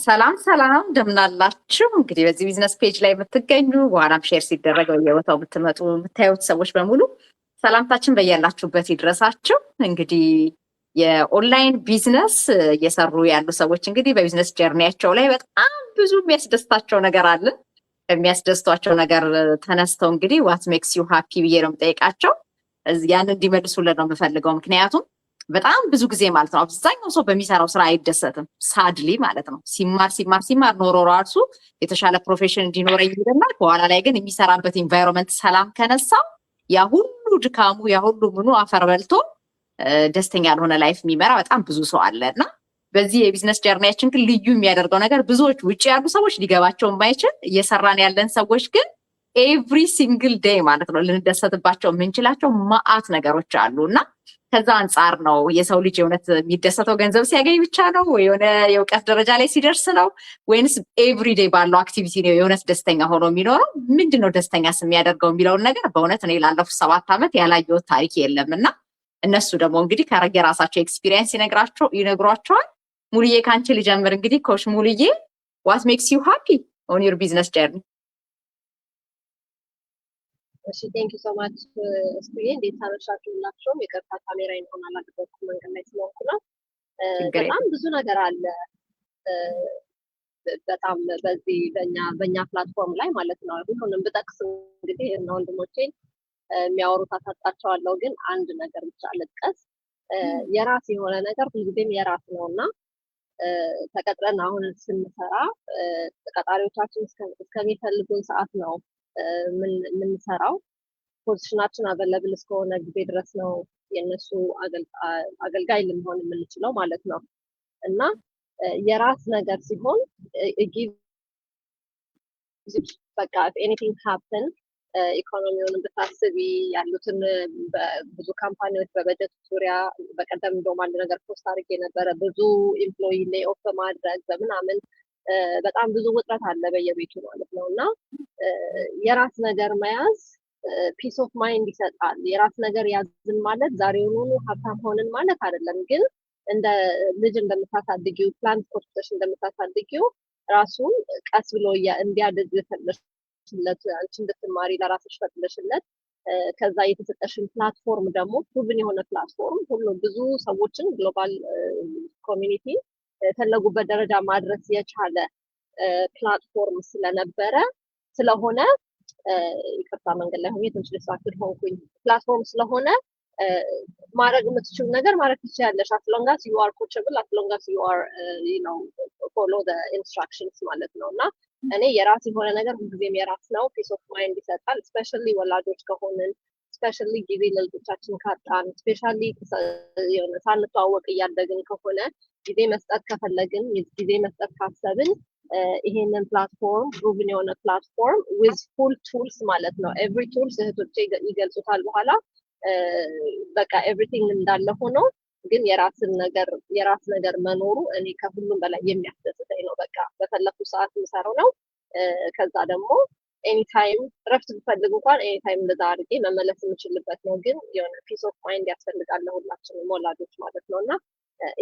ሰላም ሰላም፣ እንደምናላችሁ። እንግዲህ በዚህ business page ላይ የምትገኙ፣ በኋላም share ሲደረግ በየቦታው የምትመጡ የምታዩት ሰዎች በሙሉ ሰላምታችን በያላችሁበት ይድረሳችሁ። እንግዲህ የ online business እየሰሩ ያሉ ሰዎች እንግዲህ በ business journey ያቸው ላይ በጣም ብዙ የሚያስደስታቸው ነገር አለ። ከሚያስደስቷቸው ነገር ተነስተው እንግዲህ "What makes you happy?" ብዬ ነው የምጠይቃቸው። ያን እንዲመልሱልን ነው የምፈልገው። ምክንያቱም በጣም ብዙ ጊዜ ማለት ነው አብዛኛው ሰው በሚሰራው ስራ አይደሰትም። Sadly ማለት ነው። ሲማር ሲማር ሲማር ኖሮ ራሱ የተሻለ profession እንዲኖረኝ ይልና በኋላ ላይ ግን የሚሰራበት environment ሰላም ከነሳው ያ ሁሉ ድካሙ፣ ያ ሁሉ ምኑ አፈር በልቶ ደስተኛ ያልሆነ life የሚመራ በጣም ብዙ ሰው አለ። እና በዚህ የ business journey ያችን ግን ልዩ የሚያደርገው ነገር ብዙዎች ውጭ ያሉ ሰዎች ሊገባቸው የማይችል፣ እየሰራን ያለን ሰዎች ግን every single day ማለት ነው ልንደሰትባቸው የምንችላቸው ማአት ነገሮች አሉ። እና ከዛ አንጻር ነው፣ የሰው ልጅ የእውነት የሚደሰተው ገንዘብ ሲያገኝ ብቻ ነው ወይ የሆነ የእውቀት ደረጃ ላይ ሲደርስ ነው ወይንስ every day ባለው activity ነው የእውነት ደስተኛ ሆኖ የሚኖረው? ምንድን ነው ደስተኛ የሚያደርገው የሚለውን ነገር በእውነት እኔ ላለፉት 7 ዓመት ያላየሁት ታሪክ የለም። እና እነሱ ደግሞ እንግዲህ የራሳቸው experience ይነግሯቸዋል። ሙሉዬ፣ ከአንቺ ልጀምር። እንግዲህ coach ሙሉዬ፣ what makes you happy on your business journey? እሺ፣ thank you so much እስኩዬ። እንዴት አመሻችሁ ሁላችሁም። ይቅርታ ካሜራዬን on አላደረኩም፣ መንገድ ላይ ስለሆንኩ ነው። በጣም ብዙ ነገር አለ። በጣም በዚህ በኛ platform ላይ ማለት ነው። ሁሉንም ብጠቅስ እንግዲህ እነ ወንድሞቼን የሚያወሩት አሳጣቸዋለሁ። ግን አንድ ነገር ብቻ ልጥቀስ። የራስ የሆነ ነገር ሁልጊዜም የራስ ነው። እና ተቀጥረን አሁን ስንሰራ ቀጣሪዎቻችን እስከሚፈልጉን ሰዓት ነው የምንሰራው። Position ኣችን available እስከሆነ ጊዜ ድረስ ነው የእነሱ አገልጋይ ልንሆን የምንችለው ማለት ነው። እና የራስ ነገር ሲሆን በቃ anything happen፣ ኢኮኖሚውን ብታስቢ፣ ያሉትን ብዙ company ዎች በበጀት ዙሪያ፣ በቀደም እንደውም አንድ ነገር post አድርጌ ነበረ። ብዙ employee lay off በማድረግ በምናምን በጣም ብዙ ውጥረት አለ በየቤቱ ማለት ነው። እና የራስ ነገር መያዝ peace of mind ይሰጣል። የራስ ነገር ያዝን ማለት ዛሬውኑ ሀብታም ሆንን ማለት አይደለም። ግን እንደ ልጅ እንደምታሳድጊው፣ plant ኮትኩተሽ እንደምታሳድጊው፣ ራሱን ቀስ ብሎ እንዲያድግ ፈቅደሽለት፣ አንቺ እንድትማሪ ለራስሽ ፈቅደሽለት፣ ከዛ የተሰጠሽን platform ደግሞ proven የሆነ platform ሁሉ ብዙ ሰዎችን global community የፈለጉበት ደረጃ ማድረስ የቻለ platform ስለነበረ ስለሆነ፣ ይቅርታ መንገድ ላይ ሆኜ ትንሽ distracted ሆንኩኝ። Platform ስለሆነ ማድረግ የምትችሉ ነገር ማድረግ ትችያለሽ። As long as you are coachable, as long as you are follow instructions ማለት ነው። እና እኔ የራስ የሆነ ነገር ሁልጊዜም የራስ ነው። Peace of mind ይሰጣል። Especially ወላጆች ከሆንን፣ especially ጊዜ ለልጆቻችን ካጣን፣ especially የሆነ ሳንተዋወቅ እያደግን ከሆነ፣ ጊዜ መስጠት ከፈለግን፣ ጊዜ መስጠት ካሰብን ይሄንን platform፣ proven የሆነ platform with full tools ማለት ነው። Every tools እህቶቼ ይገልጹታል በኋላ። በቃ everything እንዳለ ሆኖ ግን የራስን ነገር የራስ ነገር መኖሩ እኔ ከሁሉም በላይ የሚያስደስተኝ ነው። በቃ በፈለኩ ሰዓት የምሰራው ነው። ከዛ ደግሞ anytime እረፍት ብፈልግ እንኳን anytime እንደዛ አድርጌ መመለስ የምችልበት ነው። ግን የሆነ peace of mind ያስፈልጋል ለሁላችንም ወላጆች ማለት ነው። እና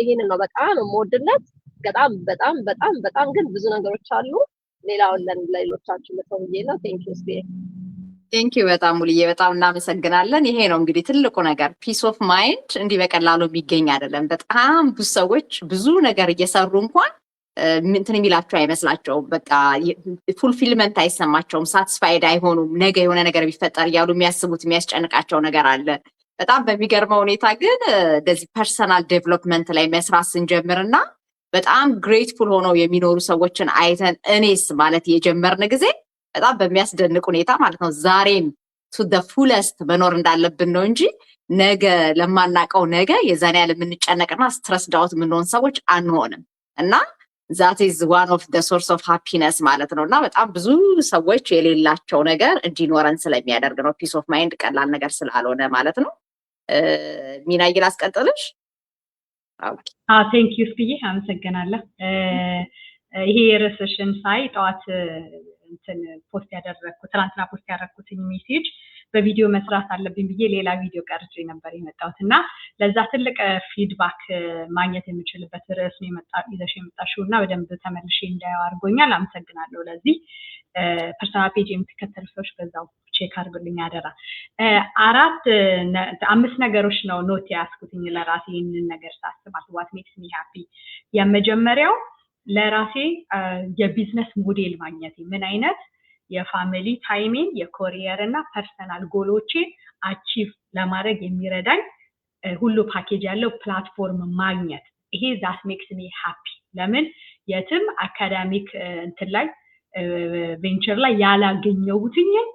ይሄንን ነው በጣም የምወድለት። በጣም በጣም በጣም በጣም ግን ብዙ ነገሮች አሉ። ሌላውን ለሌሎቻችሁ ልተው ብዬ ነው። Thank you ስፔ። Thank you በጣም ሙልዬ፣ በጣም እናመሰግናለን። ይሄ ነው እንግዲህ ትልቁ ነገር፣ peace of mind እንዲህ በቀላሉ የሚገኝ አይደለም። በጣም ብዙ ሰዎች ብዙ ነገር እየሰሩ እንኳን እንትን የሚላቸው አይመስላቸውም። በቃ fulfillment አይሰማቸውም፣ satisfied አይሆኑም። ነገ የሆነ ነገር ቢፈጠር እያሉ የሚያስቡት የሚያስጨንቃቸው ነገር አለ። በጣም በሚገርመው ሁኔታ ግን እንደዚህ personal development ላይ መስራት ስንጀምርና በጣም grateful ሆነው የሚኖሩ ሰዎችን አይተን እኔስ ማለት የጀመርን ጊዜ በጣም በሚያስደንቅ ሁኔታ ማለት ነው ዛሬን to the fullest መኖር እንዳለብን ነው እንጂ ነገ ለማናውቀው ነገ የዛን ያህል የምንጨነቅና stressed out የምንሆን ሰዎች አንሆንም። እና that is one of the source of happiness ማለት ነው። እና በጣም ብዙ ሰዎች የሌላቸው ነገር እንዲኖረን ስለሚያደርግ ነው። Peace of mind ቀላል ነገር ስላልሆነ ማለት ነው። ሚናዬ፣ ላስቀጥልሽ። Thank you እስክዬ፣ አመሰግናለሁ። ይሄ ርዕስሽን ሳይ ጠዋት እንትን post ያደረግኩት፣ ትናንትና post ያደረግኩትኝ message በቪዲዮ መስራት አለብኝ ብዬ ሌላ ቪዲዮ ቀርጬ ነበር የመጣሁት። እና ለዛ ትልቅ feedback ማግኘት የምችልበት ርዕስ ነው ይዘሽ የመጣሽው እና በደንብ ተመልሼ እንዳየው አድርጎኛል። አመሰግናለሁ። ለዚህ personal page የምትከተሉ ሰዎች በዛው check አድርጉልኝ አደራ። አራት አምስት ነገሮች ነው note የያዝኩትኝ ለራሴ ይህንን ነገር ሳስብ፣ what makes me happy። የመጀመሪያው ለራሴ የ business model ማግኘቴ፣ ምን አይነት የ family time ኤን፣ የ career እና personal goal ኦቼን achieve ለማድረግ የሚረዳኝ ሁሉ ፓኬጅ ያለው platform ማግኘት፣ ይሄ that makes me happy። ለምን የትም academic እንትን ላይ venture ላይ ያላገኘሁትኝን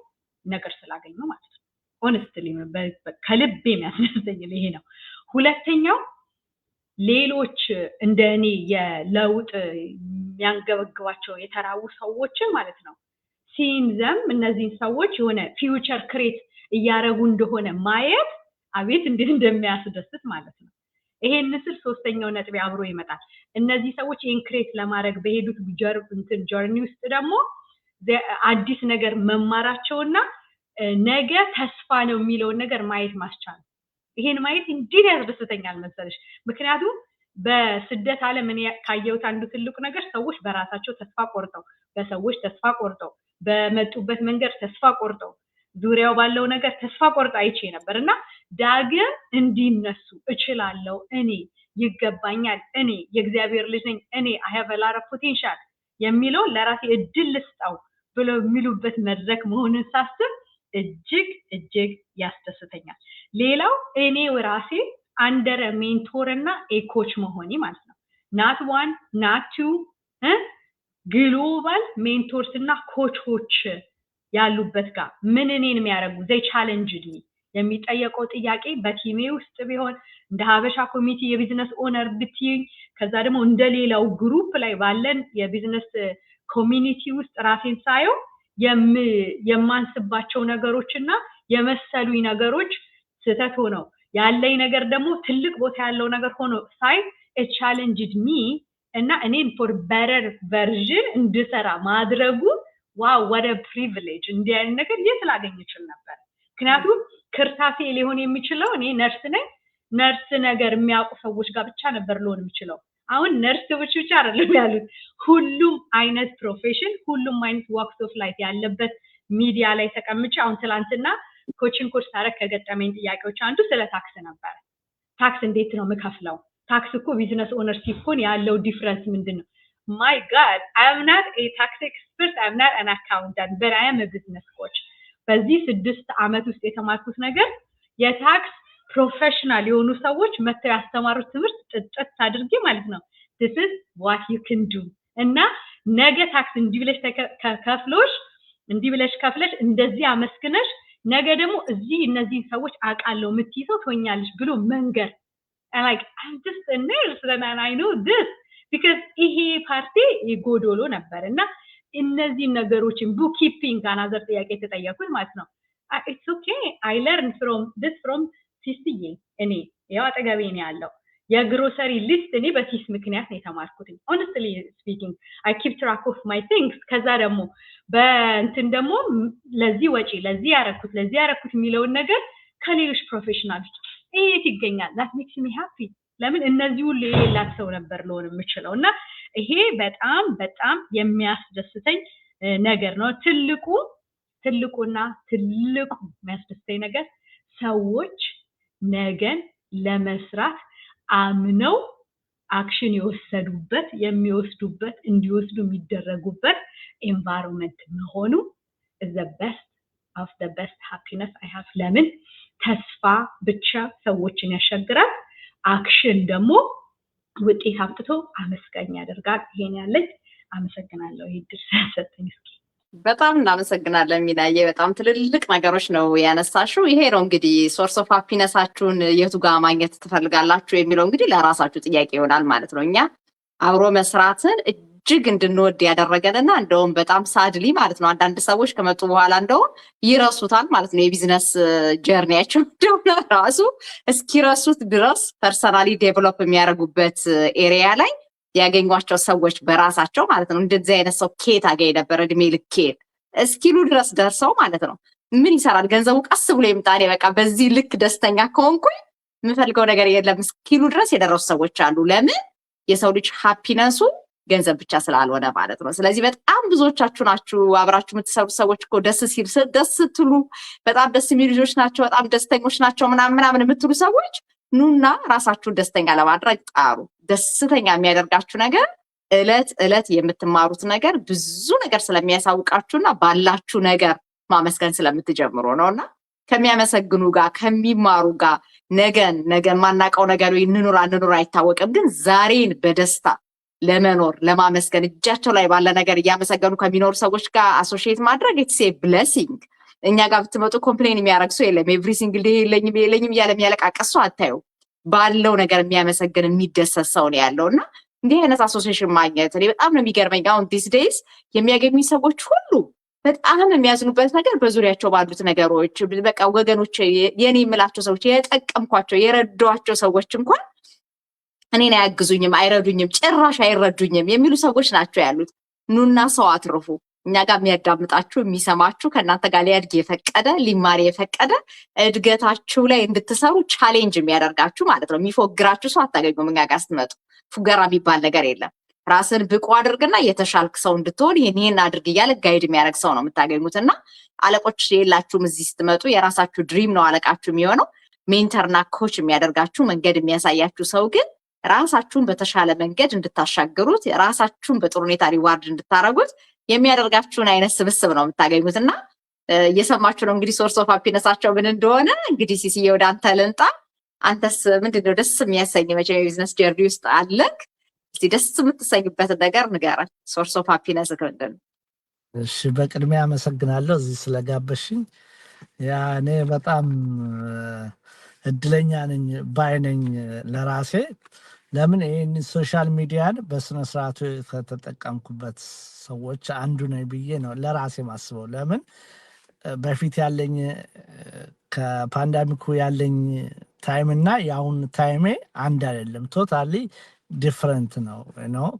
ነገር ስላገኘው ማለት ነው። Honestly ከልቤ የሚያስደስተኝ ይሄ ነው። ሁለተኛው ሌሎች እንደ እኔ የለውጥ የሚያንገበግባቸው የተራቡ ሰዎችን ማለት ነው፣ seeing them፣ እነዚህን ሰዎች የሆነ future create እያደረጉ እንደሆነ ማየት አቤት እንዴት እንደሚያስደስት ማለት ነው። ይሄን ስል ሶስተኛው ነጥቤ አብሮ ይመጣል። እነዚህ ሰዎች ይሄን create ለማድረግ በሄዱት እንትን journey ውስጥ ደግሞ አዲስ ነገር መማራቸውና ነገ ተስፋ ነው የሚለውን ነገር ማየት ማስቻል፣ ይሄን ማየት እንዴት ያስደስተኛል መሰለሽ። ምክንያቱም በስደት ዓለም እኔ ካየሁት አንዱ ትልቁ ነገር ሰዎች በራሳቸው ተስፋ ቆርጠው፣ በሰዎች ተስፋ ቆርጠው፣ በመጡበት መንገድ ተስፋ ቆርጠው፣ ዙሪያው ባለው ነገር ተስፋ ቆርጠው አይቼ ነበር። እና ዳግም እንዲነሱ፣ እችላለሁ፣ እኔ ይገባኛል፣ እኔ የእግዚአብሔር ልጅ ነኝ፣ እኔ I have a lot of potential የሚለውን ለራሴ እድል ልስጠው ብለው የሚሉበት መድረክ መሆኑን ሳስብ እጅግ እጅግ ያስደስተኛል። ሌላው እኔው ራሴ under mentor እና a coach መሆኔ ማለት ነው። Not one, not two global mentors እና coach ኦች ያሉበት ጋር ምን እኔን የሚያደርጉ፣ they challenged me። የሚጠየቀው ጥያቄ በ team ኤ ውስጥ ቢሆን፣ እንደ ሀበሻ community የ business owner ብትይኝ፣ ከዛ ደግሞ እንደ ሌላው group ላይ ባለን የ business community ውስጥ ራሴን ሳየው የማንስባቸው ነገሮች እና የመሰሉኝ ነገሮች ስህተት ሆነው፣ ያለኝ ነገር ደግሞ ትልቅ ቦታ ያለው ነገር ሆኖ ሳይ challenged me እና እኔን for better version እንድሰራ ማድረጉ፣ wow, what a privilege! እንዲህ አይነት ነገር የት ላገኝ እችል ነበር? ምክንያቱም ክርታሴ ሊሆን የሚችለው እኔ ነርስ ነኝ። ነርስ ነገር የሚያውቁ ሰዎች ጋር ብቻ ነበር ልሆን የምችለው። አሁን ነርሶች ብቻ አይደለም ያሉት፣ ሁሉም አይነት profession፣ ሁሉም አይነት walks of life ያለበት ሚዲያ ላይ ተቀምጬ፣ አሁን ትላንትና coaching coach ሳረግ ከገጠመኝ ጥያቄዎች አንዱ ስለ tax ነበረ። Tax እንዴት ነው የምከፍለው? Tax እኮ business owner ሲሆን ያለው difference ምንድን ነው? My God, I am not a tax expert, I am not an accountant, but I am a business coach። በዚህ 6 ዓመት ውስጥ የተማርኩት ነገር የ tax professional የሆኑ ሰዎች መጥተው ያስተማሩት ትምህርት ጥጥት አድርጌ ማለት ነው፣ this is what you can do እና ነገ tax እንዲህ ብለሽ ከፍሎሽ፣ እንዲህ ብለሽ ከፍለሽ፣ እንደዚህ አመስግነሽ፣ ነገ ደግሞ እዚህ እነዚህን ሰዎች አውቃለሁ የምትይ ሰው ትሆኛለሽ ብሎ መንገር፣ like I'm just a nurse and I know this because ይሄ part ኤ ጎዶሎ ነበር። እና እነዚህን ነገሮችን bookkeeping another ጥያቄ የተጠየኩት ማለት ነው። It's okay, I learn from this from ሲስዬ። እኔ ያው አጠገቤ ነው ያለው። የ grocery list እኔ በሲስ ምክንያት ነው የተማርኩት። Honestly speaking, I keep track of my things። ከዛ ደግሞ በእንትን ደግሞ ለዚህ ወጪ ለዚህ ያረኩት ለዚህ ያረኩት የሚለውን ነገር ከሌሎች professional ኦች ይሄ የት ይገኛል? That makes me happy። ለምን እነዚህ ሁሉ የሌላት ሰው ነበር ልሆን የምችለው። እና ይሄ በጣም በጣም የሚያስደስተኝ ነገር ነው። ትልቁ ትልቁና ትልቁ የሚያስደስተኝ ነገር ሰዎች ነገን ለመስራት አምነው action የወሰዱበት፣ የሚወስዱበት፣ እንዲወስዱ የሚደረጉበት environment መሆኑ the best of the best happiness I have። ለምን ተስፋ ብቻ ሰዎችን ያሻግራል፣ action ደግሞ ውጤት አምጥቶ አመስጋኝ ያደርጋል። ይሄን ያለኝ፣ አመሰግናለሁ። ይህ እድል ስለሰጠኝ። እስኪ በጣም እናመሰግናለን ሚናዬ። በጣም ትልልቅ ነገሮች ነው ያነሳሽው። ይሄ ነው እንግዲህ source of happiness ኣችሁን የቱ ጋር ማግኘት ትፈልጋላችሁ የሚለው እንግዲህ ለራሳችሁ ጥያቄ ይሆናል ማለት ነው። እኛ አብሮ መስራትን እጅግ እንድንወድ ያደረገንና እንደውም በጣም sadly ማለት ነው፣ አንዳንድ ሰዎች ከመጡ በኋላ እንደውም ይረሱታል ማለት ነው። የ business journey ያቸው እንደሆነ ራሱ እስኪረሱት ድረስ personally develop የሚያደርጉበት area ላይ ያገኟቸው ሰዎች በራሳቸው ማለት ነው፣ እንደዚህ አይነት ሰው ኬት አገኝ ነበር እድሜ ልኬን እስኪሉ ድረስ ደርሰው ማለት ነው። ምን ይሰራል ገንዘቡ ቀስ ብሎ ይምጣ፣ እኔ በቃ በዚህ ልክ ደስተኛ ከሆንኩኝ የምፈልገው ነገር የለም እስኪሉ ድረስ የደረሱ ሰዎች አሉ። ለምን? የሰው ልጅ happiness ኡ ገንዘብ ብቻ ስላልሆነ ማለት ነው። ስለዚህ በጣም ብዙዎቻችሁ ናችሁ አብራችሁ የምትሰሩ ሰዎች እኮ ደስ ሲል ደስ ስትሉ በጣም ደስ የሚሉ ልጆች ናቸው፣ በጣም ደስተኞች ናቸው ምናምን ምናምን የምትሉ ሰዎች ኑና ራሳችሁን ደስተኛ ለማድረግ ጣሩ። ደስተኛ የሚያደርጋችሁ ነገር እለት እለት የምትማሩት ነገር ብዙ ነገር ስለሚያሳውቃችሁና ባላችሁ ነገር ማመስገን ስለምትጀምሩ ነው። እና ከሚያመሰግኑ ጋር፣ ከሚማሩ ጋር፣ ነገን ነገን ማናውቀው ነገር እንኑር አንኑር አይታወቅም፣ ግን ዛሬን በደስታ ለመኖር፣ ለማመስገን፣ እጃቸው ላይ ባለ ነገር እያመሰገኑ ከሚኖሩ ሰዎች ጋር associate ማድረግ it's a blessing። እኛ ጋር ብትመጡ complain የሚያደርግ ሰው የለም። Every single day የለኝም የለኝም እያለ የሚያለቃቀስ ሰው አታዩ። ባለው ነገር የሚያመሰግን፣ የሚደሰት ሰው ነው ያለው። እና እንዲህ አይነት association ማግኘት እኔ በጣም ነው የሚገርመኝ። አሁን these days የሚያገኙኝ ሰዎች ሁሉ በጣም የሚያዝኑበት ነገር በዙሪያቸው ባሉት ነገሮች፣ በቃ ወገኖች፣ የኔ የምላቸው ሰዎች፣ የጠቀምኳቸው፣ የረዷቸው ሰዎች እንኳን እኔን አያግዙኝም፣ አይረዱኝም፣ ጭራሽ አይረዱኝም የሚሉ ሰዎች ናቸው ያሉት። ኑና ሰው አትርፉ። እኛ ጋር የሚያዳምጣችሁ፣ የሚሰማችሁ፣ ከእናንተ ጋር ሊያድግ የፈቀደ፣ ሊማር የፈቀደ፣ እድገታችሁ ላይ እንድትሰሩ challenge የሚያደርጋችሁ ማለት ነው። የሚፎግራችሁ ሰው አታገኙም። እኛ ጋር ስትመጡ ፉገራ የሚባል ነገር የለም። ራስን ብቁ አድርግና የተሻልክ ሰው እንድትሆን ይህን ይህን አድርግ እያለ guide የሚያደርግ ሰው ነው የምታገኙት። እና አለቆች የላችሁም። እዚህ ስትመጡ የራሳችሁ dream ነው አለቃችሁ የሚሆነው። Mentor ና coach የሚያደርጋችሁ፣ መንገድ የሚያሳያችሁ ሰው ግን ራሳችሁን በተሻለ መንገድ እንድታሻግሩት፣ ራሳችሁን በጥሩ ሁኔታ reward እንድታደርጉት የሚያደርጋችሁን አይነት ስብስብ ነው የምታገኙት። እና እየሰማችሁ ነው እንግዲህ source of happiness ኣቸው ምን እንደሆነ። እንግዲህ ሲሲዬ ወደ አንተ ልምጣ። አንተስ ምንድን ነው ደስ የሚያሰኝ? መቼም የ business journey ውስጥ አለክ። እስቲ ደስ የምትሰኝበትን ነገር ንገረን። Source of happiness ምንድን ነው? እሺ፣ በቅድሚያ አመሰግናለሁ እዚህ ስለጋበዝሽኝ። Yeah፣ እኔ በጣም እድለኛ ነኝ ባይ ነኝ ለራሴ። ለምን ይህን social media ን በስነ ስርዓቱ ከተጠቀምኩበት ሰዎች አንዱ ነኝ ብዬ ነው ለራሴ ማስበው። ለምን በፊት ያለኝ፣ ከ pandemic ኩ ያለኝ time እና የአሁን time ኤ አንድ አይደለም። Totally different ነው።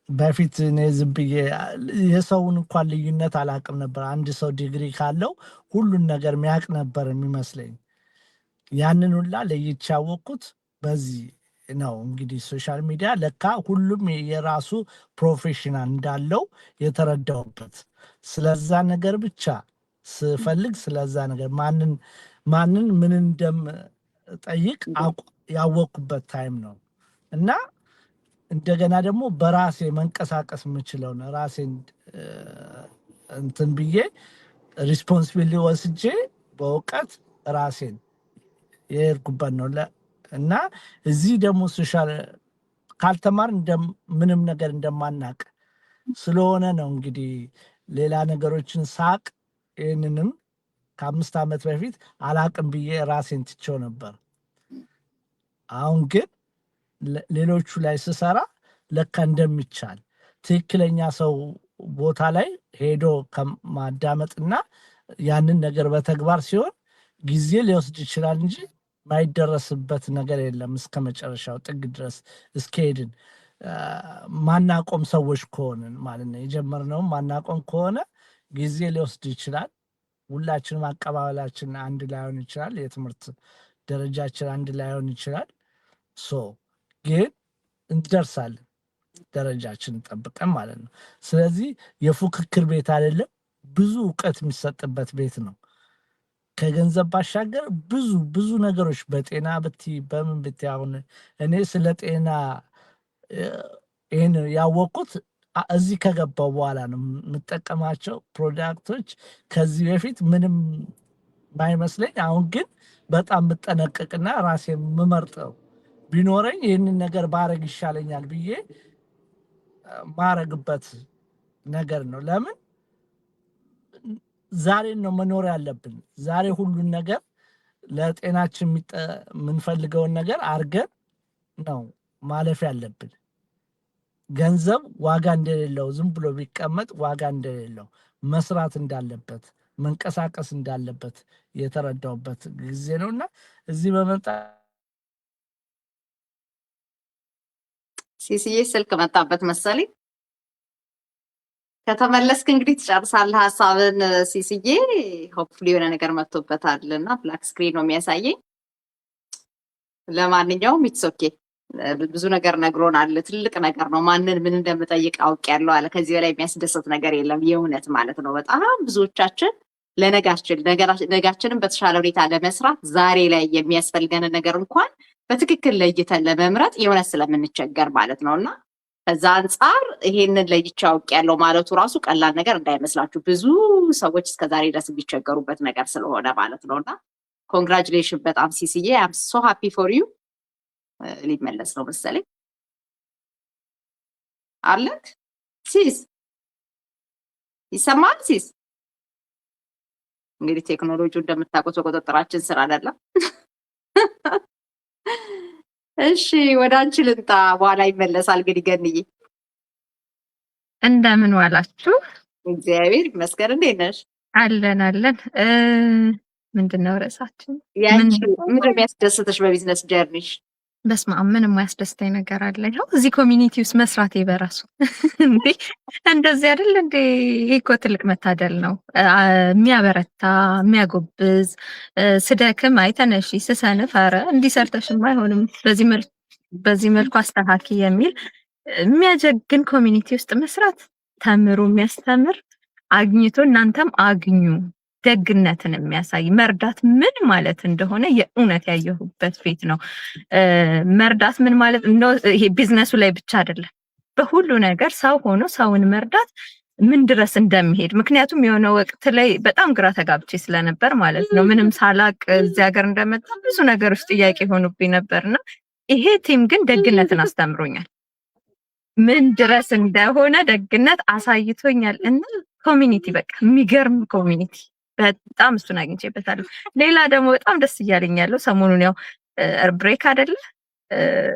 በፊት እኔ ዝም ብዬ የሰውን እንኳን ልዩነት አላውቅም ነበር። አንድ ሰው ዲግሪ ካለው ሁሉን ነገር የሚያውቅ ነበር የሚመስለኝ። ያንን ሁላ ለይቼ ያወቅኩት በዚህ ነው። እንግዲህ social media ለካ ሁሉም የራሱ professional እንዳለው የተረዳሁበት፣ ስለዛ ነገር ብቻ ስፈልግ ስለዛ ነገር ማንን ማንን ምን እንደምጠይቅ ያወቅኩበት time ነው። እና እንደገና ደግሞ በራሴ መንቀሳቀስ የምችለው ነው። ራሴን እንትን ብዬ responsibility ወስጄ በእውቀት ራሴን የሄድኩበት ነው። እና እዚህ ደግሞ social ካልተማርን ምንም ነገር እንደማናቅ ስለሆነ ነው። እንግዲህ ሌላ ነገሮችን ሳቅ ይህንንም ከ5 ዓመት በፊት አላቅም ብዬ ራሴን ትቼው ነበር። አሁን ግን ሌሎቹ ላይ ስሰራ ለካ እንደሚቻል፣ ትክክለኛ ሰው ቦታ ላይ ሄዶ ከማዳመጥና ያንን ነገር በተግባር ሲሆን ጊዜ ሊወስድ ይችላል እንጂ ማይደረስበት ነገር የለም። እስከ መጨረሻው ጥግ ድረስ እስከሄድን፣ ማናቆም ሰዎች ከሆንን ማለት ነው። የጀመርነውም ማናቆም ከሆነ ጊዜ ሊወስድ ይችላል። ሁላችንም አቀባበላችን አንድ ላይሆን ይችላል። የትምህርት ደረጃችን አንድ ላይሆን ይችላል። So ግን እንደርሳለን ደረጃችንን ጠብቀን ማለት ነው። ስለዚህ የፉክክር ቤት አይደለም፣ ብዙ እውቀት የሚሰጥበት ቤት ነው። ከገንዘብ ባሻገር ብዙ ብዙ ነገሮች፣ በጤና ብትይ፣ በምን ብትይ፣ አሁን እኔ ስለ ጤና ይህን ያወቅኩት እዚህ ከገባው በኋላ ነው። የምጠቀማቸው product ኦች ከዚህ በፊት ምንም ባይመስለኝ፣ አሁን ግን በጣም የምጠነቀቅና ራሴ የምመርጠው ቢኖረኝ ይህንን ነገር ባረግ ይሻለኛል ብዬ ማረግበት ነገር ነው። ለምን ዛሬን ነው መኖር ያለብን። ዛሬ ሁሉን ነገር ለጤናችን የምንፈልገውን ነገር አርገን ነው ማለፍ ያለብን። ገንዘብ ዋጋ እንደሌለው፣ ዝም ብሎ ቢቀመጥ ዋጋ እንደሌለው፣ መስራት እንዳለበት፣ መንቀሳቀስ እንዳለበት የተረዳሁበት ጊዜ ነው። እና እዚህ በመምጣት ሲሲዬ ስልክ መጣበት መሰለኝ። ከተመለስክ እንግዲህ ትጨርሳለህ ሀሳብን ሲስዬ። Hopefully የሆነ ነገር መጥቶበታል እና black screen ነው የሚያሳየኝ። ለማንኛውም it's okay፣ ብዙ ነገር ነግሮናል። ትልቅ ነገር ነው። ማንን ምን እንደምጠይቅ አውቄያለሁ አለ። ከዚህ በላይ የሚያስደስት ነገር የለም። የእውነት ማለት ነው። በጣም ብዙዎቻችን ለነጋችን ነጋችንን በተሻለ ሁኔታ ለመስራት ዛሬ ላይ የሚያስፈልገንን ነገር እንኳን በትክክል ለይተን ለመምረጥ የእውነት ስለምንቸገር ማለት ነው። እና ከዛ አንጻር ይሄንን ለይቼ አውቄያለሁ ማለቱ ራሱ ቀላል ነገር እንዳይመስላችሁ፣ ብዙ ሰዎች እስከዛሬ ድረስ የሚቸገሩበት ነገር ስለሆነ ማለት ነው። እና congratulation በጣም ሲስዬ፣ I'm so happy for you። ሊመለስ ነው መሰለኝ። አለክ ሲስ? ይሰማል ሲስ? እንግዲህ ቴክኖሎጂው እንደምታውቁት በቁጥጥራችን ስር አይደለም። እሺ፣ ወደ አንቺ ልምጣ፣ በኋላ ይመለሳል። እንግዲህ ገንዬ። እንደምን ዋላችሁ? እግዚአብሔር ይመስገን። እንዴት ነሽ? አለን አለን። ምንድን ነው ርዕሳችን? ያንቺ ምንድን ነው የሚያስደስትሽ በ business journey ሽ? በስመ አብ፣ ምን የማያስደስተኝ ነገር አለ? ይኸው እዚህ community ውስጥ መስራቴ በራሱ። እንዴ፣ እንደዚህ አይደል እንዴ? ይሄ እኮ ትልቅ መታደል ነው። የሚያበረታ፣ የሚያጎብዝ፣ ስደክም አይ ተነሺ፣ ስሰንፍ ኧረ እንዲህ ሰርተሽማ አይሆንም፣ በዚህ መልኩ አስተካኪ የሚል የሚያጀግን community ውስጥ መስራት፣ ተምሮ የሚያስተምር አግኝቶ እናንተም አግኙ፣ ደግነትን የሚያሳይ፣ መርዳት ምን ማለት እንደሆነ የእውነት ያየሁበት ቤት ነው። መርዳት ምን ማለት እንደው ይሄ ቢዝነሱ ላይ ብቻ አይደለም፣ በሁሉ ነገር ሰው ሆኖ ሰውን መርዳት ምን ድረስ እንደሚሄድ። ምክንያቱም የሆነ ወቅት ላይ በጣም ግራ ተጋብቼ ስለነበር ማለት ነው። ምንም ሳላቅ እዚህ ሀገር እንደመጣ ብዙ ነገሮች ጥያቄ ሆኑብኝ ነበር እና ይሄ team ግን ደግነትን አስተምሮኛል። ምን ድረስ እንደሆነ ደግነት አሳይቶኛል። እና community፣ በቃ የሚገርም community፣ በጣም እሱን አግኝቼበታለሁ። ሌላ ደግሞ በጣም ደስ እያለኝ ያለው ሰሞኑን ያው break አይደለ፣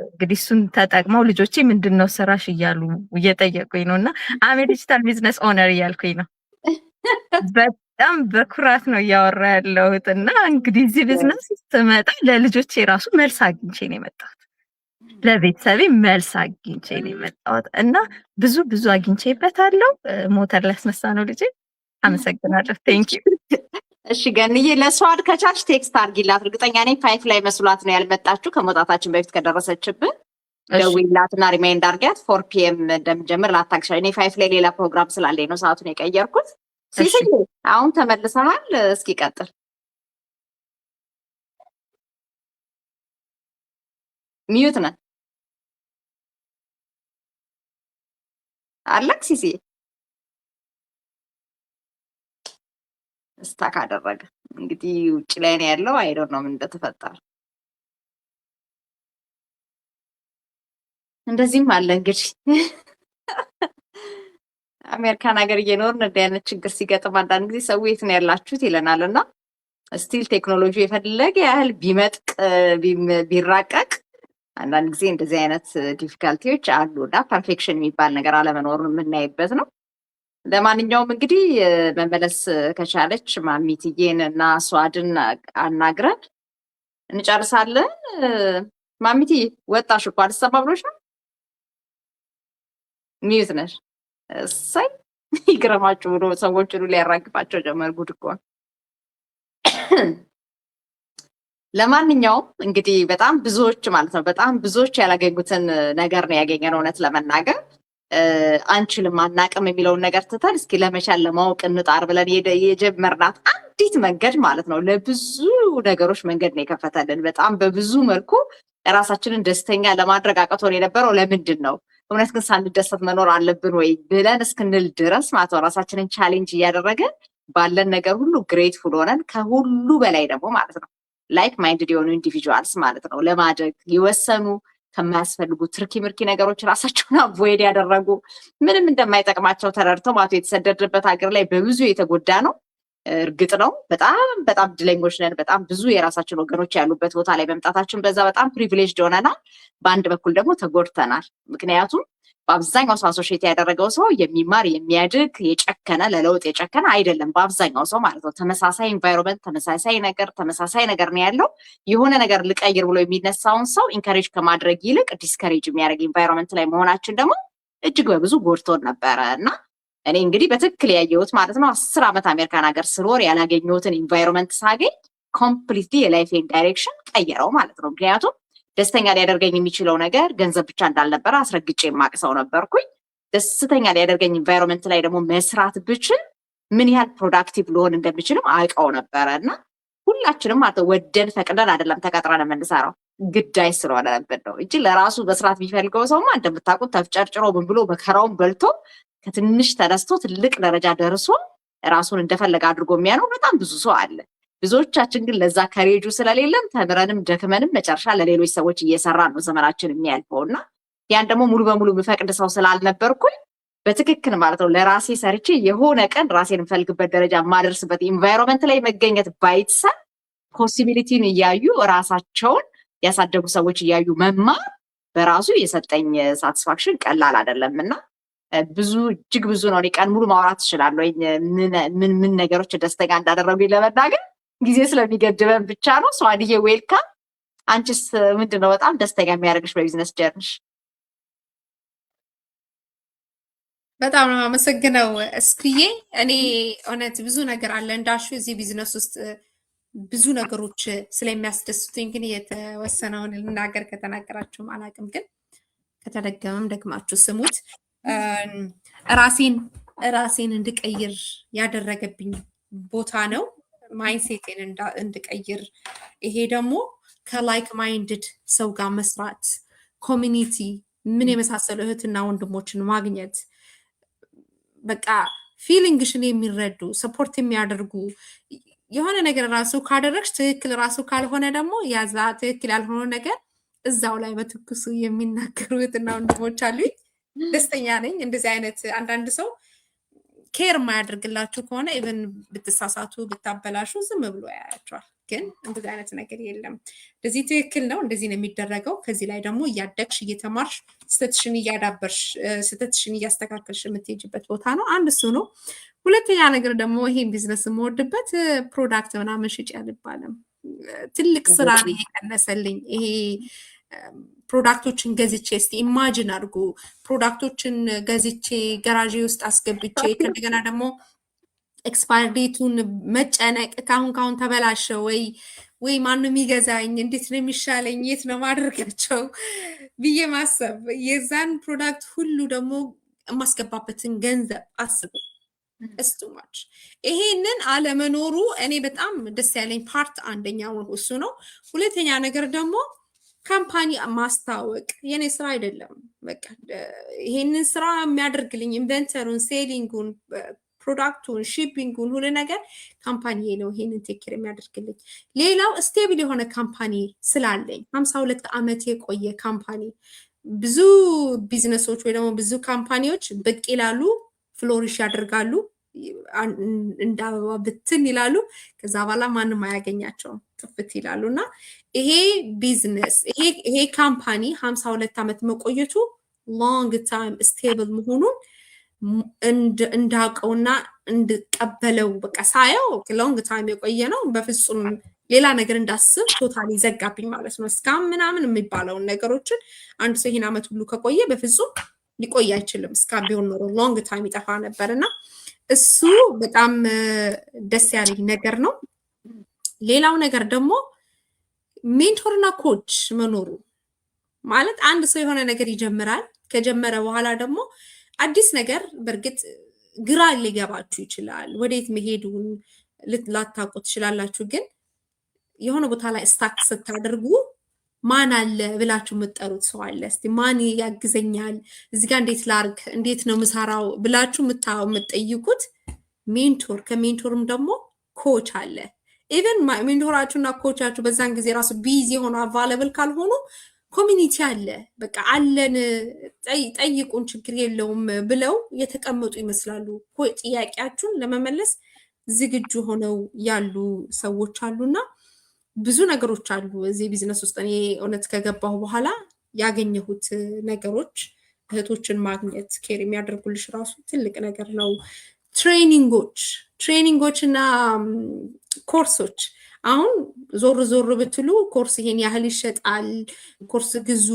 እንግዲህ እሱን ተጠቅመው ልጆቼ ምንድን ነው ስራሽ እያሉ እየጠየቁኝ ነው። እና I'm a digital business owner እያልኩኝ ነው። በጣም በኩራት ነው እያወራ ያለሁት። እና እንግዲህ እዚህ ቢዝነስ ስመጣ ለልጆቼ ራሱ መልስ አግኝቼ ነው የመጣሁት። ለቤተሰቤ መልስ አግኝቼ ነው የመጣሁት። እና ብዙ ብዙ አግኝቼበታለሁ። ሞተር ሊያስነሳ ነው ልጄ። አመሰግናለሁ። Thank you። እሺ ገንዬ፣ ለሷድ ከቻልሽ text አድርጊላት። እርግጠኛ ነኝ 5 ላይ መስሏት ነው ያልመጣችሁ። ከመውጣታችን በፊት ከደረሰችብን ደውይላትና remind አድርጊያት 4 PM እንደምጀምር ላታግሻ። እኔ 5 ላይ ሌላ ፕሮግራም ስላለኝ ነው ሰዓቱን የቀየርኩት። ሲስዬ፣ አሁን ተመልሰሃል። እስኪ ቀጥል። Mute ነህ አለክ ሲስዬ? Stuck አደረገ። እንግዲህ ውጭ ላይ ነው ያለው። I don't know ምን እንደተፈጠረ። እንደዚህም አለ እንግዲህ፣ አሜሪካን ሀገር እየኖርን እንዲህ አይነት ችግር ሲገጥም አንዳንድ ጊዜ ሰው የት ነው ያላችሁት ይለናል። እና still ቴክኖሎጂ የፈለገ ያህል ቢመጥቅ ቢራቀቅ አንዳንድ ጊዜ እንደዚህ አይነት difficulty ዎች አሉ እና perfection የሚባል ነገር አለመኖሩን የምናይበት ነው። ለማንኛውም እንግዲህ መመለስ ከቻለች ማሚትዬን እና ሷድን አናግረን እንጨርሳለን። ማሚትዬ፣ ወጣሽ እኮ፣ አልሰማ ብሎሽ ነው። Mute ነሽ። እሰይ፣ ይግረማችሁ ብሎ ሰዎች ሁሉ ሊያራግፋቸው ጀመር። ጉድ እኮ ነው። ለማንኛውም እንግዲህ በጣም ብዙዎች ማለት ነው፣ በጣም ብዙዎች ያላገኙትን ነገር ነው ያገኘነው። እውነት ለመናገር አንችልም፣ አናቅም የሚለውን ነገር ትተን እስኪ ለመቻል ለማወቅ እንጣር ብለን የጀመርናት አንዲት መንገድ ማለት ነው ለብዙ ነገሮች መንገድ ነው የከፈተልን። በጣም በብዙ መልኩ ራሳችንን ደስተኛ ለማድረግ አቅቶን የነበረው ለምንድን ነው፣ እውነት ግን ሳንደሰት መኖር አለብን ወይ ብለን እስክንል ድረስ ማለት ነው፣ ራሳችንን challenge እያደረግን ባለን ነገር ሁሉ grateful ሆነን፣ ከሁሉ በላይ ደግሞ ማለት ነው like minded የሆኑ individuals ማለት ነው፣ ለማደግ የወሰኑ፣ ከማያስፈልጉ ትርኪ ምርኪ ነገሮች ራሳቸውን avoid ያደረጉ፣ ምንም እንደማይጠቅማቸው ተረድተው ማለት ነው። የተሰደድንበት ሀገር ላይ በብዙ የተጎዳ ነው። እርግጥ ነው በጣም በጣም እድለኞች ነን። በጣም ብዙ የራሳችን ወገኖች ያሉበት ቦታ ላይ መምጣታችን በዛ በጣም privileged ሆነናል። በአንድ በኩል ደግሞ ተጎድተናል። ምክንያቱም በአብዛኛው ሰው associate ያደረገው ሰው የሚማር፣ የሚያድግ፣ የጨከነ፣ ለለውጥ የጨከነ አይደለም። በአብዛኛው ሰው ማለት ነው። ተመሳሳይ environment፣ ተመሳሳይ ነገር፣ ተመሳሳይ ነገር ነው ያለው። የሆነ ነገር ልቀይር ብሎ የሚነሳውን ሰው encourage ከማድረግ ይልቅ discourage የሚያደርግ environment ላይ መሆናችን ደግሞ እጅግ በብዙ ጎድቶን ነበረ። እና እኔ እንግዲህ በትክክል ያየሁት ማለት ነው፣ 10 ዓመት አሜሪካን ሀገር ስኖር ያላገኘሁትን environment ሳገኝ completely የ life ኤን direction ቀየረው ማለት ነው። ምክንያቱም ደስተኛ ሊያደርገኝ የሚችለው ነገር ገንዘብ ብቻ እንዳልነበረ አስረግጬ የማቅ ሰው ነበርኩኝ። ደስተኛ ሊያደርገኝ environment ላይ ደግሞ መስራት ብችል ምን ያህል productive ልሆን እንደምችልም አውቀው ነበረ። እና ሁላችንም ማለት ነው ወደን ፈቅደን አይደለም ተቀጥረን የምንሰራው፣ ግዳይ ስለሆነብን ነው እንጂ ለራሱ መስራት የሚፈልገው ሰውማ እንደምታውቁት ተፍጨርጭሮ ምን ብሎ መከራውን በልቶ ከትንሽ ተነስቶ ትልቅ ደረጃ ደርሶ ራሱን እንደፈለገ አድርጎ የሚያኖር በጣም ብዙ ሰው አለ። ብዙዎቻችን ግን ለዛ courage ኡ ስለሌለን ተምረንም ደክመንም መጨረሻ ለሌሎች ሰዎች እየሰራ ነው ዘመናችን የሚያልፈው። እና ያን ደግሞ ሙሉ በሙሉ የምፈቅድ ሰው ስላልነበርኩኝ በትክክል ማለት ነው ለራሴ ሰርቼ የሆነ ቀን ራሴን የምፈልግበት ደረጃ የማደርስበት environment ላይ መገኘት by itself possibility ን እያዩ ራሳቸውን ያሳደጉ ሰዎች እያዩ መማር በራሱ የሰጠኝ satisfaction ቀላል አይደለም። እና ብዙ፣ እጅግ ብዙ ነው። እኔ ቀን ሙሉ ማውራት እችላለሁ። ምን ምን ነገሮች ደስተኛ እንዳደረጉኝ ለመናገር ጊዜ ስለሚገድበን ብቻ ነው። ሰዋድዬ welcome። አንቺስ ምንድን ነው በጣም ደስተኛ የሚያደርግሽ በ business journey ሽ? በጣም ነው አመሰግነው እስክዬ። እኔ እውነት ብዙ ነገር አለ እንዳልሽው እዚህ ቢዝነስ ውስጥ ብዙ ነገሮች ስለሚያስደስቱኝ፣ ግን የተወሰነውን ልናገር። ከተናገራችሁም አላውቅም፣ ግን ከተደገመም ደግማችሁ ስሙት። ራሴን እንድቀይር ያደረገብኝ ቦታ ነው። Mindset ኤን እንድቀይር፣ ይሄ ደግሞ ከ like minded ሰው ጋር መስራት፣ community ምን የመሳሰሉ እህትና ወንድሞችን ማግኘት፣ በቃ feeling ሽን የሚረዱ፣ support የሚያደርጉ፣ የሆነ ነገር ራሱ ካደረግሽ ትክክል ራሱ ካልሆነ ደግሞ ያዛ ትክክል ያልሆነ ነገር እዛው ላይ በትኩሱ የሚናገሩ እህትና ወንድሞች አሉኝ። ደስተኛ ነኝ። እንደዚህ አይነት አንዳንድ ሰው care የማያደርግላችሁ ከሆነ even ብትሳሳቱ ብታበላሹ ዝም ብሎ ያያቸዋል። ግን እንደዚህ አይነት ነገር የለም። እንደዚህ ትክክል ነው፣ እንደዚህ ነው የሚደረገው። ከዚህ ላይ ደግሞ እያደግሽ እየተማርሽ ስህተትሽን እያዳበርሽ ስህተትሽን እያስተካከልሽ የምትሄጅበት ቦታ ነው። አንድ እሱ ነው። ሁለተኛ ነገር ደግሞ ይሄን ቢዝነስ የምወድበት product ምናምን ሽጭ አልባልም። ትልቅ ስራ ነው የቀነሰልኝ ይሄ። Product ኦችን ገዝቼ፣ እስቲ imagine አድርጉ፣ product ኦችን ገዝቼ ገራዤ ውስጥ አስገብቼ ከእንደገና ደግሞ expire date ኡን መጨነቅ፣ ካሁን ካሁን ተበላሸ ወይ ማነው የሚገዛኝ፣ እንዴት ነው የሚሻለኝ፣ የት ነው ማድረጋቸው ብዬ ማሰብ፣ የዛን product ሁሉ ደግሞ የማስገባበትን ገንዘብ አስቡ። It's too much። ይሄንን አለመኖሩ እኔ በጣም ደስ ያለኝ part አንደኛው እሱ ነው። ሁለተኛ ነገር ደግሞ company ማስታወቅ የኔ ስራ አይደለም። በቃ ይሄንን ስራ የሚያደርግልኝ inventory ውን፣ selling ኡን፣ product ኡን፣ shipping ኡን፣ ሁሉ ነገር company ነው ይሄንን take care የሚያደርግልኝ። ሌላው stable የሆነ company ስላለኝ፣ 52 ዓመት የቆየ company። ብዙ ቢዝነሶች ወይ ደግሞ ብዙ company ዎች ብቅ ይላሉ፣ flourish ያደርጋሉ፣ እንደ አበባ ብትን ይላሉ። ከዛ በኋላ ማንም አያገኛቸውም፣ ጥፍት ይላሉ። እና ይሄ ቢዝነስ ይሄ company 52 ዓመት መቆየቱ long time stable መሆኑን እንዳውቀውና እንድቀበለው፣ በቃ ሳየው long time የቆየ ነው፣ በፍጹም ሌላ ነገር እንዳስብ totally ዘጋብኝ ማለት ነው። Scam ምናምን የሚባለውን ነገሮችን አንድ ሰው ይሄን ዓመት ሁሉ ከቆየ በፍጹም ሊቆይ አይችልም። Scam ቢሆን ኖሮ long time ይጠፋ ነበር። እና እሱ በጣም ደስ ያለኝ ነገር ነው። ሌላው ነገር ደግሞ mentor ና coach መኖሩ። ማለት አንድ ሰው የሆነ ነገር ይጀምራል። ከጀመረ በኋላ ደግሞ አዲስ ነገር በእርግጥ ግራ ሊገባችሁ ይችላል። ወዴት መሄዱን ላታውቁ ትችላላችሁ። ግን የሆነ ቦታ ላይ stuck ስታደርጉ ማን አለ ብላችሁ የምትጠሩት ሰው አለ። እስቲ ማን ያግዘኛል፣ እዚህ ጋር እንዴት ላርግ፣ እንዴት ነው ምሰራው ብላችሁ የምትጠይቁት mentor፣ ከ mentor ም ደግሞ coach አለ። Even mentor ኣችሁ እና coach ኣችሁ በዛን ጊዜ ራሱ busy ሆኖ available ካልሆኑ community አለ። በቃ አለን፣ ጠይቁን፣ ችግር የለውም ብለው የተቀመጡ ይመስላሉ። ጥያቄያችሁን ለመመለስ ዝግጁ ሆነው ያሉ ሰዎች አሉና ብዙ ነገሮች አሉ እዚህ ቢዝነስ ውስጥ። እኔ እውነት ከገባሁ በኋላ ያገኘሁት ነገሮች፣ እህቶችን ማግኘት፣ care የሚያደርጉልሽ ራሱ ትልቅ ነገር ነው። Training ኦች እና ኮርሶች፣ አሁን ዞር ዞር ብትሉ ኮርስ ይሄን ያህል ይሸጣል፣ ኮርስ ግዙ፣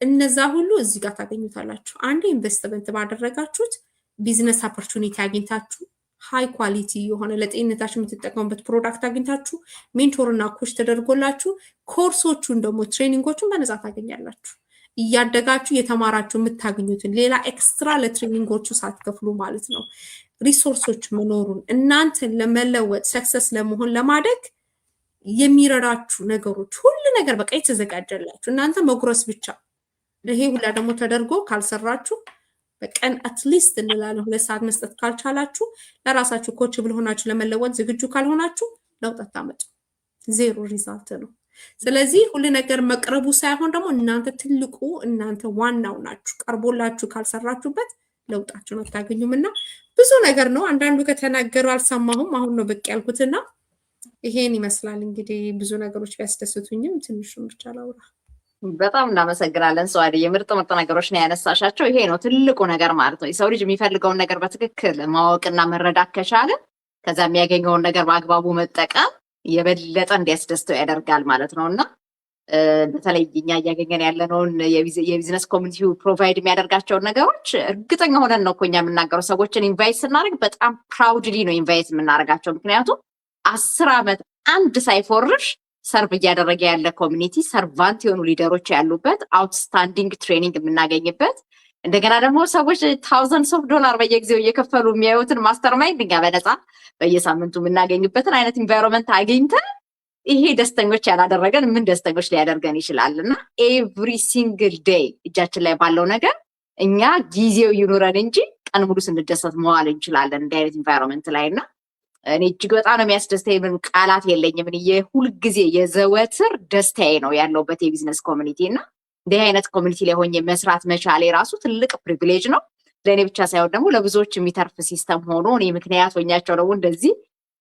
እነዛ ሁሉ እዚህ ጋር ታገኙታላችሁ። አንዴ ኢንቨስትመንት ባደረጋችሁት Business opportunity አግኝታችሁ፣ high quality የሆነ ለጤንነታችሁ የምትጠቀሙበት product አግኝታችሁ፣ mentor እና coach ተደርጎላችሁ፣ ኮርሶቹን ደግሞ training ኦቹን በነፃ ታገኛላችሁ። እያደጋችሁ የተማራችሁ የምታገኙትን ሌላ extra ለ training ኦቹ ሳትከፍሉ ማለት ነው። Resource ኦች መኖሩን፣ እናንተን ለመለወጥ፣ success ለመሆን፣ ለማደግ የሚረዳችሁ ነገሮች ሁሉ ነገር በቃ የተዘጋጀላችሁ፣ እናንተ መጉረስ ብቻ። ይሄ ሁላ ደግሞ ተደርጎ ካልሰራችሁ፣ በቀን at least እንላለን 2 ሰዓት መስጠት ካልቻላችሁ፣ ለራሳችሁ coachable ሆናችሁ ለመለወጥ ዝግጁ ካልሆናችሁ ለውጥ አታመጡ። Zero result ነው። ስለዚህ ሁሉ ነገር መቅረቡ ሳይሆን ደግሞ እናንተ ትልቁ፣ እናንተ ዋናው ናችሁ። ቀርቦላችሁ ካልሰራችሁበት ለውጣችሁን አታገኙም። እና ብዙ ነገር ነው። አንዳንዱ ከተናገሩ አልሰማሁም። አሁን ነው ብቅ ያልኩትና ይሄን ይመስላል እንግዲህ። ብዙ ነገሮች ቢያስደስቱኝም ትንሹን ብቻ ላውራ። በጣም እናመሰግናለን ሰዋድዬ፣ ምርጥ ምርጥ ነገሮች ነው ያነሳሻቸው። ይሄ ነው ትልቁ ነገር ማለት ነው። የሰው ልጅ የሚፈልገውን ነገር በትክክል ማወቅና መረዳት ከቻለ፣ ከዛ የሚያገኘውን ነገር በአግባቡ መጠቀም የበለጠ እንዲያስደስተው ያደርጋል ማለት ነው። እና በተለይ እኛ እያገኘን ያለነውን የ business community ው provide የሚያደርጋቸውን ነገሮች እርግጠኛ ሆነን ነው እኮ እኛ የምናገረው። ሰዎችን invite ስናደርግ በጣም proudly ነው invite የምናደርጋቸው። ምክንያቱም 10 ዓመት አንድ ሳይፎርሽ serve እያደረገ ያለ community፣ servant የሆኑ leader ኦች ያሉበት፣ outstanding training የምናገኝበት፣ እንደገና ደግሞ ሰዎች thousands of dollar በየጊዜው እየከፈሉ የሚያዩትን mastermind እኛ በነፃ በየሳምንቱ የምናገኝበትን አይነት environment አግኝተን ይሄ ደስተኞች ያላደረገን ምን ደስተኞች ሊያደርገን ይችላል? እና every single day እጃችን ላይ ባለው ነገር እኛ ጊዜው ይኑረን እንጂ ቀን ሙሉ ስንደሰት መዋል እንችላለን እንዲህ አይነት environment ላይ። እና እኔ እጅግ በጣም ነው የሚያስደስተኝ። ምንም ቃላት የለኝም። እኔ የሁልጊዜ የዘወትር ደስታዬ ነው ያለሁበት የ business community። እና እንዲህ አይነት community ላይ ሆኜ መስራት መቻሌ ራሱ ትልቅ privilege ነው። ለእኔ ብቻ ሳይሆን ደግሞ ለብዙዎች የሚተርፍ system ሆኖ እኔ ምክንያት ሆኛቸው ደግሞ እንደዚህ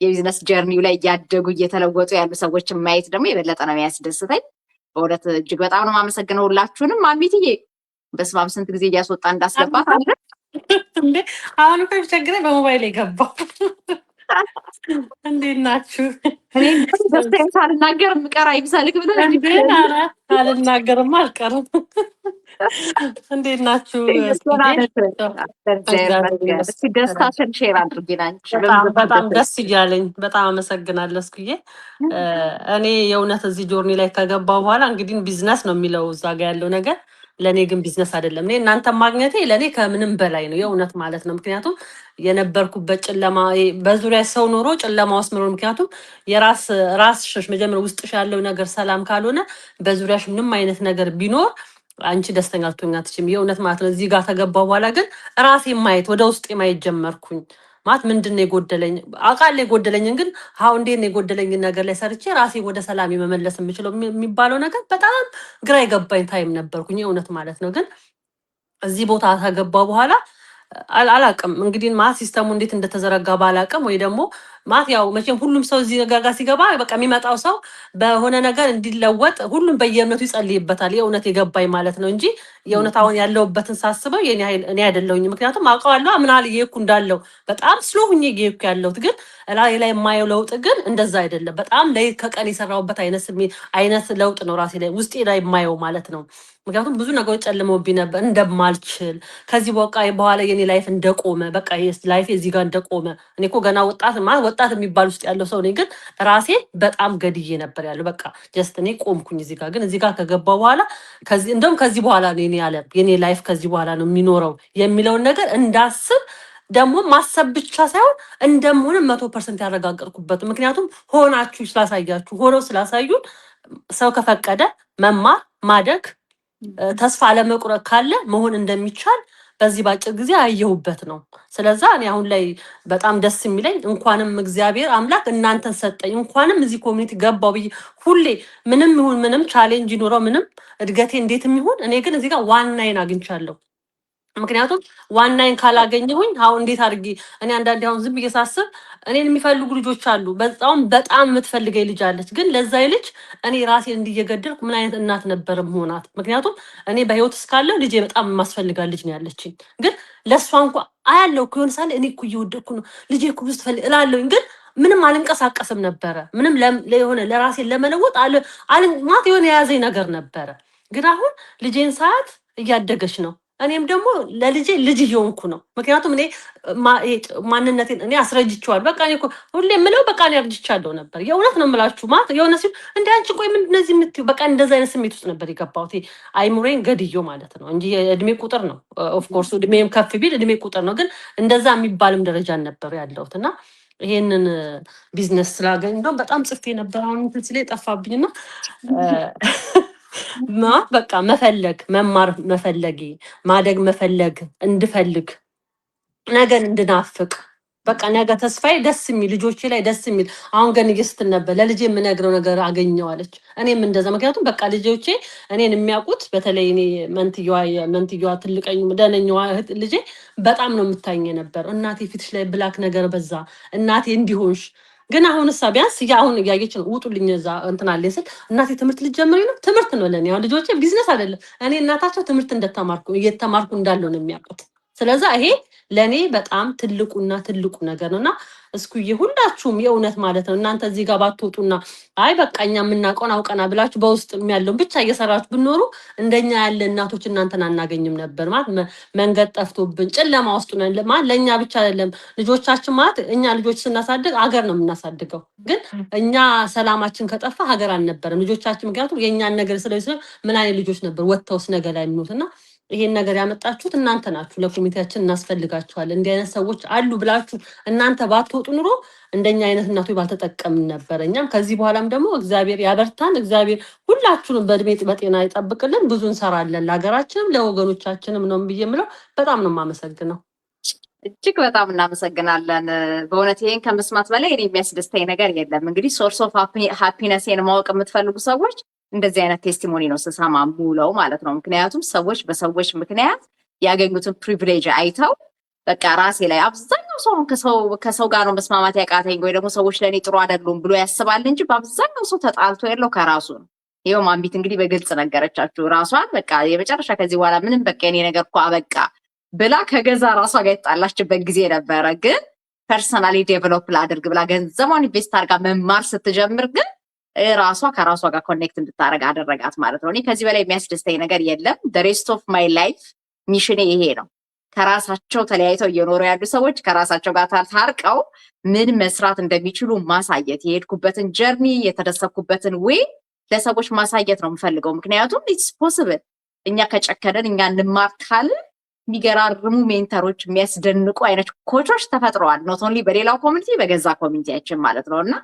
የ business journey ው ላይ እያደጉ እየተለወጡ ያሉ ሰዎችን ማየት ደግሞ የበለጠ ነው የሚያስደስተኝ። በእውነት እጅግ በጣም ነው የማመሰግነው ሁላችሁንም። ማሚትዬ፣ በስመ አብ፣ ስንት ጊዜ እያስወጣ እንዳስገባት አለ። እንዴ፣ አሁን እኮ ቢቸግረኝ በሞባይል የገባው። እንዴት ናችሁ? እኔ ደስታዬን ሳልናገር የምቀር አይምሰልክ ብለህ። እንዴ፣ ኧረ አልናገርም አልቀርም። እንዴት ናችሁ? እስኪ ደስታሽን share አድርጊን አንቺ። በጣም በጣም ደስ እያለኝ፣ በጣም አመሰግናለሁ እስኩዬ። እኔ የእውነት እዚህ journey ላይ ከገባሁ በኋላ እንግዲህ ቢዝነስ ነው የሚለው እዛ ጋ ያለው ነገር፣ ለእኔ ግን ቢዝነስ አይደለም። እኔ እናንተ ማግኘቴ ለእኔ ከምንም በላይ ነው፣ የእውነት ማለት ነው። ምክንያቱም የነበርኩበት ጨለማ፣ በዙሪያ ሰው ኖሮ ጨለማ ውስጥ መኖር፣ ምክንያቱም የራስ ራስሽ መጀመሪያ ውስጥሽ ያለው ነገር ሰላም ካልሆነ በዙሪያሽ ምንም አይነት ነገር ቢኖር አንቺ ደስተኛ ልትሆኚ አትችይም። የእውነት ማለት ነው። እዚህ ጋር ከገባሁ በኋላ ግን ራሴ ማየት፣ ወደ ውስጤ ማየት ጀመርኩኝ። ማለት ምንድን ነው የጎደለኝ አውቃለሁ። የጎደለኝን ግን how እንዴት ነው የጎደለኝን ነገር ላይ ሰርቼ ራሴ ወደ ሰላም የመመለስ የምችለው የሚባለው ነገር በጣም ግራ የገባኝ time ነበርኩኝ፣ የእውነት ማለት ነው። ግን እዚህ ቦታ ከገባሁ በኋላ አላቅም እንግዲህ ማለት system ኡ እንዴት እንደተዘረጋ ባላቅም፣ ወይ ደግሞ ማለት ያው መቼም ሁሉም ሰው እዚህ ነገር ጋር ሲገባ በቃ የሚመጣው ሰው በሆነ ነገር እንዲለወጥ ሁሉም በየእምነቱ ይጸልይበታል። የእውነት የገባኝ ማለት ነው እንጂ የእውነት አሁን ያለሁበትን ሳስበው የኔ ኃይል እኔ አይደለሁኝ። ምክንያቱም አውቀዋለሁ ምን ያህል እየሄድኩ እንዳለው። በጣም slow ሁኜ እየሄድኩ ያለሁት፣ ግን እላይ ላይ የማየው ለውጥ ግን እንደዛ አይደለም። በጣም ሌት ከቀን የሰራሁበት አይነት ስሜት አይነት ለውጥ ነው ራሴ ላይ፣ ውስጤ ላይ የማየው ማለት ነው። ምክንያቱም ብዙ ነገሮች ጨልመውብኝ ነበር፣ እንደማልችል፣ ከዚህ በቃ በኋላ የኔ life እንደቆመ፣ በቃ life እዚህ ጋር እንደቆመ። እኔ እኮ ገና ወጣት ማለት ወጣት የሚባል ውስጥ ያለው ሰው ነኝ፣ ግን ራሴን በጣም ገድዬ ነበር ያለው። በቃ just እኔ ቆምኩኝ እዚህ ጋር። ግን እዚህ ጋር ከገባሁ በኋላ ከዚህ እንደውም ከዚህ በኋላ ነው የኔ ዓለም፣ የኔ life ከዚህ በኋላ ነው የሚኖረው የሚለውን ነገር እንዳስብ፣ ደግሞ ማሰብ ብቻ ሳይሆን እንደምሆንም 100% ያረጋገጥኩበት። ምክንያቱም ሆናችሁ ስላሳያችሁ፣ ሆነው ስላሳዩን፣ ሰው ከፈቀደ መማር፣ ማደግ፣ ተስፋ አለመቁረጥ ካለ መሆን እንደሚቻል በዚህ በአጭር ጊዜ አየሁበት ነው። ስለዛ እኔ አሁን ላይ በጣም ደስ የሚለኝ እንኳንም እግዚአብሔር አምላክ እናንተን ሰጠኝ፣ እንኳንም እዚህ community ገባው ብዬ ሁሌ ምንም ይሁን ምንም፣ challenge ይኑረው ምንም፣ እድገቴ እንዴትም ይሁን፣ እኔ ግን እዚህ ጋር ዋናዬን አግኝቻለሁ። ምክንያቱም ዋናዬን ካላገኘሁኝ አሁን እንዴት አድርጌ፣ እኔ አንዳንዴ አሁን ዝም ብዬ ሳስብ እኔን የሚፈልጉ ልጆች አሉ። በጣም በጣም የምትፈልገኝ ልጅ አለች። ግን ለዛ ልጅ እኔ ራሴን እንዲየገደልኩ ምን አይነት እናት ነበር መሆናት? ምክንያቱም እኔ በህይወት እስካለሁ ልጄ በጣም የማስፈልጋት ልጅ ነው ያለችኝ። ግን ለእሷ እንኳ አያለው እኮ የሆነ ሳለ እኔ እኮ እየወደቅኩ ነው፣ ልጄ እኮ ብዙ ትፈልግ እላለሁኝ። ግን ምንም አልንቀሳቀስም ነበረ። ምንም የሆነ ለራሴን ለመለወጥ ማለት የሆነ የያዘኝ ነገር ነበረ። ግን አሁን ልጄን ሰዓት እያደገች ነው። እኔም ደግሞ ለልጄ ልጅ እየሆንኩ ነው። ምክንያቱም እኔ ይሄ ማንነቴን እኔ አስረጅቼዋለሁ። በቃ እኔ እኮ ሁሌ የምለው በቃ እኔ አርጅቻለሁ ነበር። የእውነት ነው የምላችሁ። ማለት የሆነ ሲል እንደ አንቺ ቆይ ምንድን ነው እዚህ የምትይው? በቃ እንደዛ አይነት ስሜት ውስጥ ነበር የገባሁት። ይሄ አይምሮዬን ገድዮ ማለት ነው እንጂ የእድሜ ቁጥር ነው። Of course እድሜም ከፍ ቢል እድሜ ቁጥር ነው፣ ግን እንደዛ የሚባልም ደረጃ ነበር ያለሁት። እና ይሄንን ቢዝነስ ስላገኝ እንደውም በጣም ጽፌ ነበር። አሁን እንትን ስለ ጠፋብኝና በቃ መፈለግ፣ መማር መፈለጌ፣ ማደግ መፈለግ፣ እንድፈልግ፣ ነገን እንድናፍቅ፣ በቃ ነገ ተስፋዬ ደስ የሚል፣ ልጆቼ ላይ ደስ የሚል። አሁን ገንዬ ስትል ነበር ለልጄ የምነግረው ነገር አገኘው አለች። እኔም እንደዛ። ምክንያቱም በቃ ልጆቼ እኔን የሚያውቁት፣ በተለይ እኔ መንትየዋ መንትየዋ ትልቀኝ ደነኛዋ እህት ልጄ በጣም ነው የምታኝ የነበረው። እናቴ ፊትሽ ላይ black ነገር በዛ፣ እናቴ እንዲሆንሽ። ግን አሁን እሳ ቢያንስ አሁን እያየች ነው። ውጡልኝ እዛ እንትን አለኝ ስል እናቴ ትምህርት ልትጀምሪ ነው። ትምህርት ነው ለእኔ። አሁን ልጆቼ ቢዝነስ አይደለም። እኔ እናታቸው ትምህርት እንደተማርኩ፣ እየተማርኩ እንዳለው ነው የሚያውቁት። ስለዛ ይሄ ለእኔ በጣም ትልቁና ትልቁ ነገር ነው። እና እስኩዬ ሁላችሁም የእውነት ማለት ነው እናንተ እዚህ ጋር ባትወጡና አይ በቃ እኛ የምናውቀውን አውቀና ብላችሁ በውስጥ ያለውን ብቻ እየሰራችሁ ብትኖሩ እንደኛ ያለ እናቶች እናንተን አናገኝም ነበር። ማለት መንገድ ጠፍቶብን ጨለማ ውስጥ ነን። ማለት ለእኛ ብቻ አይደለም ልጆቻችን፣ ማለት እኛ ልጆች ስናሳድግ አገር ነው የምናሳድገው። ግን እኛ ሰላማችን ከጠፋ ሀገር አልነበረም ልጆቻችን። ምክንያቱም የእኛን ነገር ስለዚህ ምን አይነት ልጆች ነበር ወጥተውስ ነገ ላይ የሚሉት? እና ይሄን ነገር ያመጣችሁት እናንተ ናችሁ። ለ community ያችን እናስፈልጋችኋለን። እንዲህ አይነት ሰዎች አሉ ብላችሁ እናንተ ባትወጡ ኑሮ እንደኛ አይነት እናቶች ባልተጠቀምን ነበር። እኛም ከዚህ በኋላም ደግሞ እግዚአብሔር ያበርታን። እግዚአብሔር ሁላችሁንም በእድሜ በጤና ይጠብቅልን። ብዙ እንሰራለን ለሀገራችንም ለወገኖቻችንም ነው ብዬ የምለው። በጣም ነው የማመሰግነው። እጅግ በጣም እናመሰግናለን። በእውነት ይሄን ከመስማት በላይ እኔ የሚያስደስተኝ ነገር የለም። እንግዲህ source of happiness ኤን ማወቅ የምትፈልጉ ሰዎች እንደዚህ አይነት testimony ነው ስሰማ ሙለው ማለት ነው። ምክንያቱም ሰዎች በሰዎች ምክንያት ያገኙትን privilege አይተው በቃ ራሴ ላይ አብዛኛው ሰው ከሰው ጋር ነው መስማማት ያቃተኝ ወይ ደግሞ ሰዎች ለእኔ ጥሩ አይደሉም ብሎ ያስባል እንጂ በአብዛኛው ሰው ተጣልቶ ያለው ከራሱ ነው። ይኸው ማንቢት እንግዲህ በግልጽ ነገረቻችሁ። ራሷን በቃ የመጨረሻ ከዚህ በኋላ ምንም በቃ የኔ ነገር እኮ አበቃ ብላ ከገዛ ራሷ ጋር የተጣላችበት ጊዜ ነበረ። ግን personally develop ላድርግ ብላ ገንዘቧን invest አድርጋ መማር ስትጀምር ግን ራሷ ከራሷ ጋር connect እንድታደርግ አደረጋት ማለት ነው። እኔ ከዚህ በላይ የሚያስደስተኝ ነገር የለም። Rest of my life mission ኤ ይሄ ነው። ከራሳቸው ተለያይተው እየኖሩ ያሉ ሰዎች ከራሳቸው ጋር ታርቀው ምን መስራት እንደሚችሉ ማሳየት፣ የሄድኩበትን journey፣ የተደሰትኩበትን way ለሰዎች ማሳየት ነው የምፈልገው። ምክንያቱም it's possible። እኛ ከጨከንን፣ እኛ እንማር ካልን የሚገራርሙ mentor ኦች፣ የሚያስደንቁ አይነት coach ኦች ተፈጥረዋል። Not only በሌላው community፣ በገዛ community ያችን ማለት ነው። እና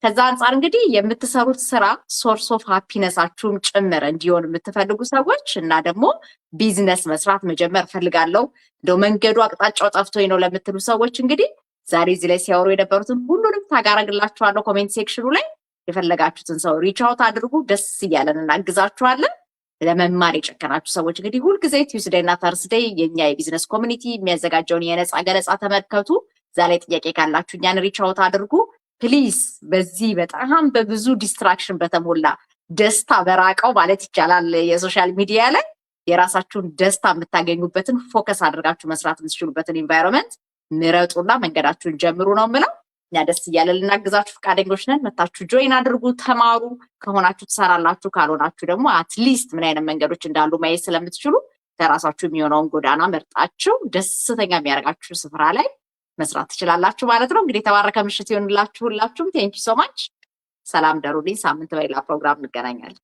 ከዛ አንጻር እንግዲህ የምትሰሩት ስራ source of happiness ኣችሁም ጭምር እንዲሆን የምትፈልጉ ሰዎች እና ደግሞ ቢዝነስ መስራት መጀመር እፈልጋለሁ፣ እንደው መንገዱ አቅጣጫው ጠፍቶኝ ነው ለምትሉ ሰዎች እንግዲህ ዛሬ እዚህ ላይ ሲያወሩ የነበሩትን ሁሉንም tag አረግላችኋለሁ comment section ኑ ላይ። የፈለጋችሁትን ሰው reach out አድርጉ። ደስ እያለን እናግዛችኋለን። ለመማር የጨከናችሁ ሰዎች እንግዲህ ሁልጊዜ Tuesday እና Thursday የኛ የ business community የሚያዘጋጀውን የነፃ ገለጻ ተመልከቱ። እዛ ላይ ጥያቄ ካላችሁ እኛን reach out አድርጉ። Please በዚህ በጣም በብዙ distraction በተሞላ፣ ደስታ በራቀው ማለት ይቻላል የ social media ላይ የራሳችሁን ደስታ የምታገኙበትን፣ focus አድርጋችሁ መስራት የምትችሉበትን environment ምረጡና መንገዳችሁን ጀምሩ ነው የምለው። እኛ ደስ እያለ ልናግዛችሁ ፈቃደኞች ነን። መታችሁ join አድርጉ፣ ተማሩ። ከሆናችሁ ትሰራላችሁ፣ ካልሆናችሁ ደግሞ at least ምን አይነት መንገዶች እንዳሉ ማየት ስለምትችሉ ለራሳችሁ የሚሆነውን ጎዳና መርጣችሁ ደስተኛ የሚያደርጋችሁ ስፍራ ላይ መስራት ትችላላችሁ ማለት ነው። እንግዲህ የተባረከ ምሽት ይሆንላችሁ ሁላችሁም። Thank you so much። ሰላም ደሩልኝ። ሳምንት በሌላ ፕሮግራም እንገናኛለን።